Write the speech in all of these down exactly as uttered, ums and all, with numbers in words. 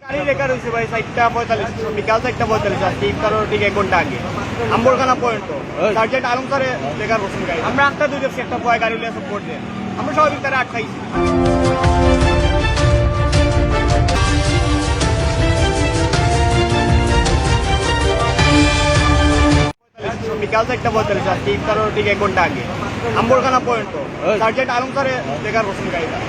গাড়ি রেকার হইছে ভাই চাইরটা পঁয়তাল্লিশ, বিকাল চাইরটা পঁয়তাল্লিশ, আজকে ইফতারর ঠিক এক ঘন্টা আগে। আম্বরখানা পয়েন্ট। ওই। সার্জেন্ট আলম স্যারে রেকার করছইন গাড়ি। আমরা আটটা দুইটা একটা পয় গাড়ি লইয়া সাপোর্ট দেয়। আমরা স্বাভাবিক তারা আটকাইছি। বিকাল চাইরটা পঁয়তাল্লিশ, আজকে ইফতারর ঠিক এক ঘন্টা আগে। আম্বরখানা পয়েন্ট। ওই। সার্জেন্ট আলম স্যারে রেকার করছইন গাড়িটা।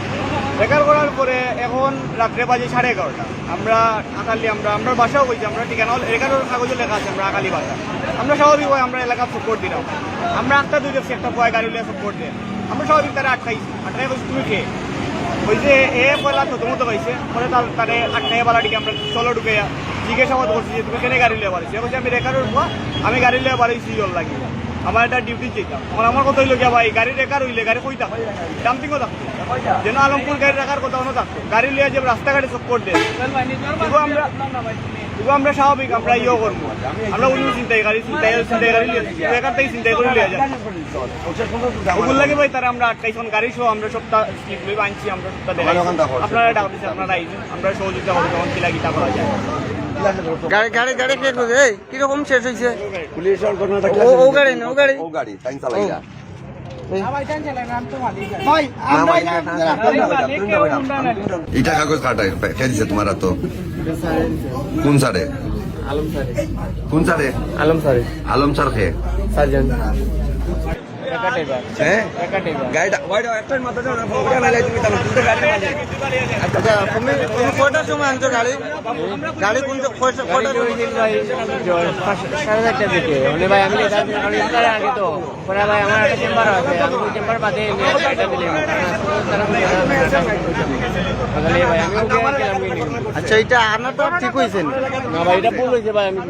রেকার করার পরে এখন রাত্রে বাজে সাড়ে এগারোটা। আমরা আকালি, আমরা, আমরা বাসাও কইছি, আমরা ঠিকানা হল রেকারর কাগজে লেখা আছে, আমরা আকালি বাসা। আমরা স্বাভাবিক হয় আমরা এলাকাত সাপোর্ট দিলাম। আমরা আটটা দুইটা একটা পয় গাড়ি লইয়া সাপোর্ট দেয়। আমরা স্বাভাবিক তারা আটকাইছি, আটকাই কইছি, "তুমি কে?" ওই যে এ পয়লা তো তোমার তো পাইছে, পরে তার, তারে আটকাই বালা দিকে আমরা চলো ঢুকে জিজ্ঞাসাবাদ করছি যে, "তুমি কেনে গাড়ি লইয়া বাড়াইছো?" কইছে, "আমি রেকারর পুয়া, আমি গাড়ি লইয়া বাড়াইছি ওর লাগি, আমার একটা ডিউটি যেতাম।" এখন আমার কথা হইলো গিয়া, "ভাই, গাড়ি রেকার হইলে গাড়ি কই থাকতো? ডাম্পিংও থাকতো, যেন আলমপুর গাড়ি রাখার কথা অন্য থাকতো, গাড়ি লইয়া যে রাস্তাঘাটে সাপোর্ট দেয়।" শুধু আমরা, শুধু আমরা স্বাভাবিক, আমরা ইয়েও করবো, আমরা উনিও চিন্তাই গাড়ি, চিন্তাই, চিন্তাই গাড়ি লইয়া, রেকার তাই চিন্তাই করে লইয়া যায়। ওগুলো লাগে ভাই, তারা আমরা আটকাইছি, কারণ গাড়ি সহ আমরা সবটা স্লিপ লইব আনছি, আমরা সবটা দেখাইছি। আপনারা ডাক দিচ্ছি, আপনারা আইছেন, আমরা সহযোগিতা করবো, তখন কিলা কিতা করা যায়। গাড়ি, গাড়ি, গাড়ি শেষ হয়েছে। এই, কিরকম শেষ হয়েছে? পুলিশ আর ঘটনা থাকলে ও, ও গাড়ি না, ও গাড়ি। ও গাড়ি, তাই চালাই ও। যা। এই। ভাই, না, আমরা ভাই, না, না, না, না, না, না, না, না। এটা কাগজ কাটা, কে দিছে তোমার তো? কোন স্যারে? আলম স্যারে। কোন স্যারে? আলম স্যারে। আলম স্যার কে? সার্জেন্ট। হ্যাঁ? গাড়িটা, গাড়িটা একটার মাথা ধরে ফোন করে মেলাই তুমি তাহলে দুটো গাড়ির মাঝে। আচ্ছা, তুমি, তুমি কয়টার সময় আনছো গাড়ি? গাড়ি কোন, কয়টা, কয়টার সময়? ওই দিন ভাই, সাড়ে চারটার দিকে। মানে ভাই, আমি লেট আসছি, কারণ ইফতারের আগে তো। পরে ভাই, আমার একটা চেম্বার আছে, আমি ওই চেম্বার বাদে এমনি একটা দিলে। তাহলে ভাই, আমি ওকে গেলাম গিয়ে নিয়ে। আচ্ছা, এটা আনাটা ঠিক হয়েছে না? না ভাই, এটা ভুল হয়েছে ভাই, আমি